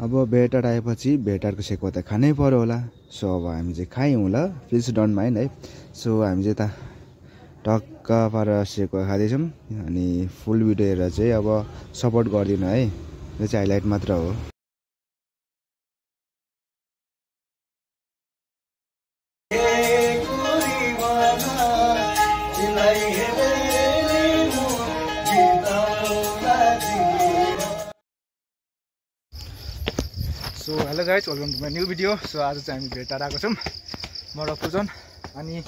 अब भेटर आएपछि भेटरको सेकुवा त खानै पर्यो होला। सो अब हामी चाहिँ खायौँ ल, प्लिज डोन्ट माइन्ड है। सो हामी चाहिँ यता टक्क पारेर सेकुवा खाँदैछौँ। अनि फुल भिडियो हेरेर चाहिँ अब सपोर्ट गरिदिनु है, यो चाहिँ हाइलाइट मात्र हो। So hello guys, welcome to my new video. So आज चाहिँ हामी भेटार आएको छौँ, म र पूजन। अनि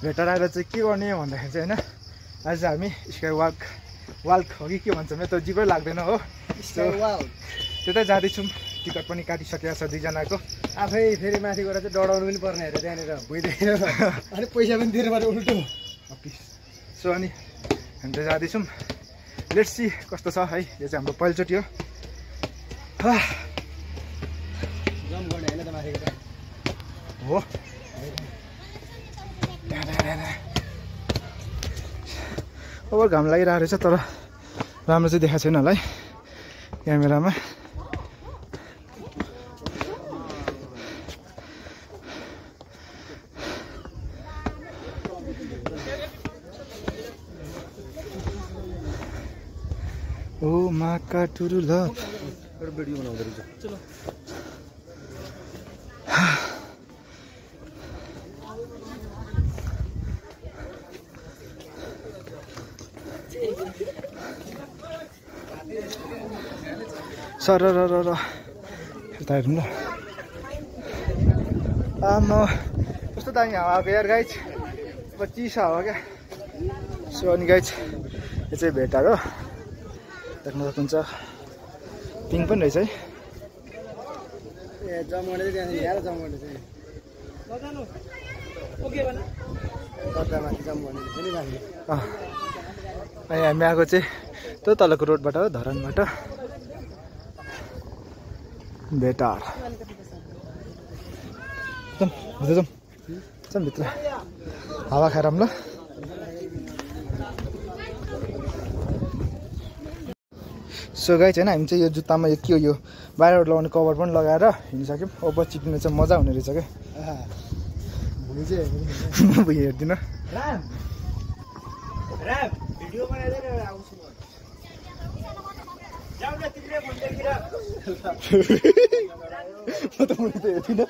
भेटार आएर चाहिँ के गर्ने भन्दाखेरि चाहिँ होइन, आज हामी स्काई वाल्क हो कि के भन्छ, मेरो त जिब्रै लाग्दैन हो। सो त्यतै जाँदैछौँ, टिकट पनि काटिसकेको छ दुईजनाको। आफै फेरि माथि गएर चाहिँ डढाउनु पनि पर्ने हेर त्यहाँनिर भइदिएर अनि पैसा पनि दिनुपर्ने उल्टो। सो अनि हामी चाहिँ जाँदैछौँ, लेट्स सी कस्तो छ है। यो चाहिँ हाम्रो पहिलोचोटि हो। हो अब घाम लागिरहेको रहेछ, तर राम्रो चाहिँ देखाएको छैन होला है क्यामेरामा। ओ माका टुरु ल भिडियो बनाउँदो रहेछ। चलो सर र यता हेरौँ ल। आमा कस्तो दामी हावा आएको यार गाइज, अब चिसो हावा क्या। सो अनि गाइज यो चाहिँ भेटार हो, देख्नु सक्नुहुन्छ। पिङ पनि रहेछ है। ए जमगढे चाहिँ त्यहाँ यार, जमगढे चाहिँ कतामाथि जमगढे पनि राख्ने। अनि हामी आएको चाहिँ त्यो तलको रोडबाट हो, धरानबाट भेटार। जाउँ भित्र हावा खाएर ल। सो गाइज होइन, हामी चाहिँ यो जुत्तामा यो के हो, यो बाहिरबाट लगाउने कभर पनि लगाएर हिँडिसक्यौँ। ओभर चिप्ने चाहिँ मजा हुने रहेछ क्या। म भुइँ हेर्दिनँ। म त मुनि त हेर्दिनँ।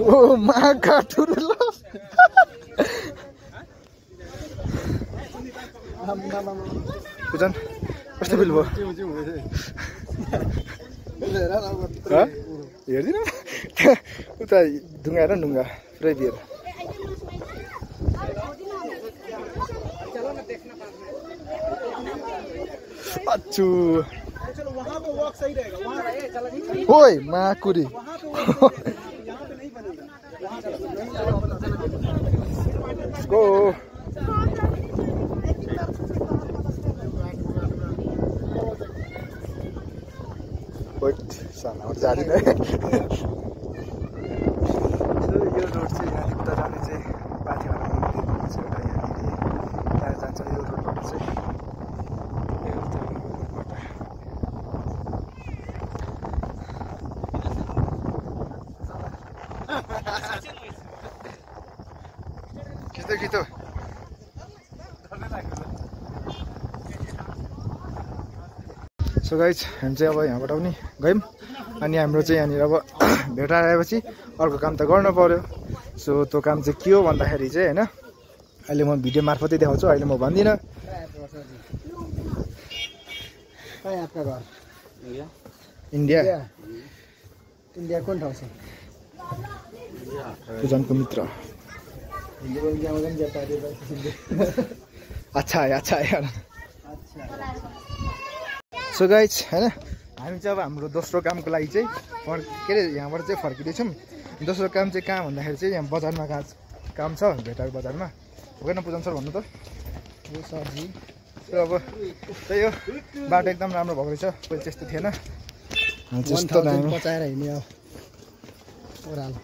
ओ माका टुरु ल। पूजन कस्तो फिल भयो? हेर्दिनँ उता ढुङ्गा हेर, ढुङ्गा पुरै बिहेर। अच्छु ओइ माकुरी गो जाँदिन है। यो रोड चाहिँ यहाँदेखि उता जाने चाहिँ पाथिवारा मन्दिर छ एउटा, यहाँनिर त्यहाँ जान्छ यो रोडबाट चाहिँ। खिच्दो सो गाइज हामी चाहिँ अब यहाँबाट पनि गयौँ। अनि हाम्रो चाहिँ यहाँनिर अब भेटार आएपछि अर्को काम त गर्नु पर्यो। सो त्यो काम चाहिँ के हो भन्दाखेरि चाहिँ होइन, अहिले म भिडियो मार्फतै देखाउँछु, अहिले म भन्दिनँ। इन्डिया कुन ठाउँ छ? पूजनको मित्र। अच्छा यार। सो गाइज होइन, हामी चाहिँ अब हाम्रो दोस्रो कामको लागि चाहिँ के अरे यहाँबाट चाहिँ फर्किँदैछौँ। दोस्रो काम चाहिँ कहाँ भन्दाखेरि चाहिँ यहाँ बजारमा काम छ, भेटार बजारमा। हो न पूजन सर भन्नु त? हो सरजी। अब त्यही हो, बाटो एकदम राम्रो भएको रहेछ, पहिले त्यस्तो थिएन। त्यस्तो दामी पचाएर हिँड्ने अब ओह्रालो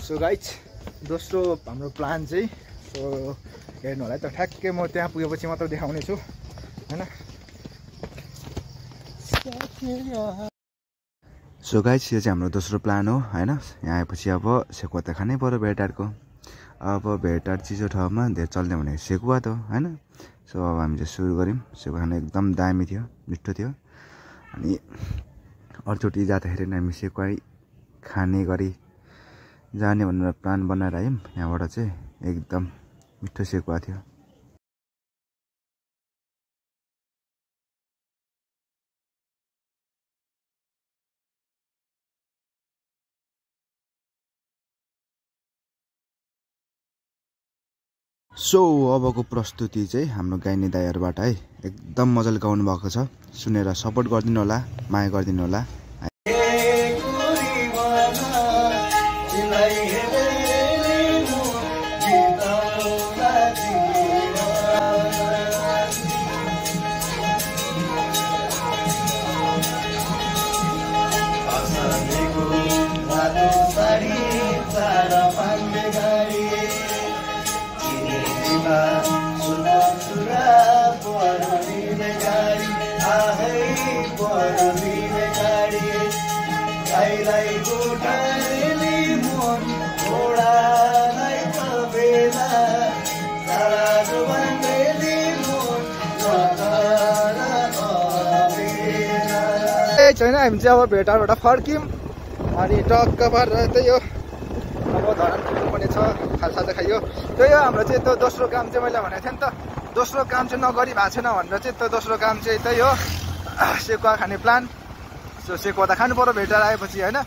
सो गाइज दोस्रो हाम्रो प्लान चाहिँ सो हेर्नु होला है त ठ्याक्कै म त्यहाँ पुगेपछि मात्र देखाउने छु हैन सो गाइज यो चाहिँ हाम्रो दोस्रो प्लान हो हैन यहाँ आएपछि अब सेकुवा त खानै पर्यो भेटारको अब भेटार चिसो ठाउँमा धेरै चल्ने भनेको सेकुवा त हैन सो अब हामी चाहिँ सुरु गऱ्यौँ सेकुवा खान एकदम दामी थियो मिठो थियो अनि अर्चोटि जाँदाखेरि हामी सेकुवा खाने गरी जाने भनेर प्लान बनाएर आयौँ यहाँबाट चाहिँ एकदम मिठो सेकुवा थियो सो अबको प्रस्तुति चाहिँ हाम्रो गाइने दाइहरूबाट है एकदम मजाले गाउनु भएको छ सुनेर सपोर्ट गरिदिनु होला माया गरिदिनु होला छैन हामी चाहिँ अब भेटारबाट फर्क्यौँ अनि टक्क पारेर त्यही हो अब धरान पुग्नुपर्ने छ खालसाजा खाइयो त्यही हो हाम्रो चाहिँ त्यो दोस्रो काम चाहिँ मैले भनेको थिएँ नि त दोस्रो काम चाहिँ नगरी भएको छैन भनेर चाहिँ त्यो दोस्रो काम चाहिँ त्यही हो सेकुवा खाने प्लान सो सेकुवा त खानु पर्यो भेटार आएपछि होइन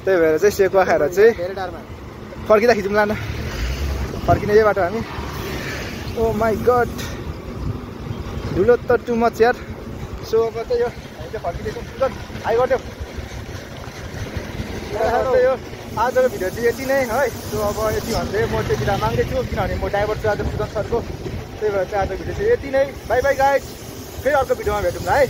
त्यही भएर चाहिँ सेकुवा खाएर चाहिँ फर्किँदा खिचौँ लान फर्किने यही बाटो हामी ओ माई गड धुलो त टु मच यार सो अब त्यही हो फर्किँदैछौँ आइगट्यो त्यही हो आजको भिडियो चाहिँ यति नै है सो अब यति भन्दै म चाहिँ बिदा माग्दैछु किनभने म ड्राइभर छु आज सुजन सरको त्यही भएर चाहिँ आजको भिडियो चाहिँ यति नै बाई बाई गाइज फेरि अर्को भिडियोमा भेटौँ है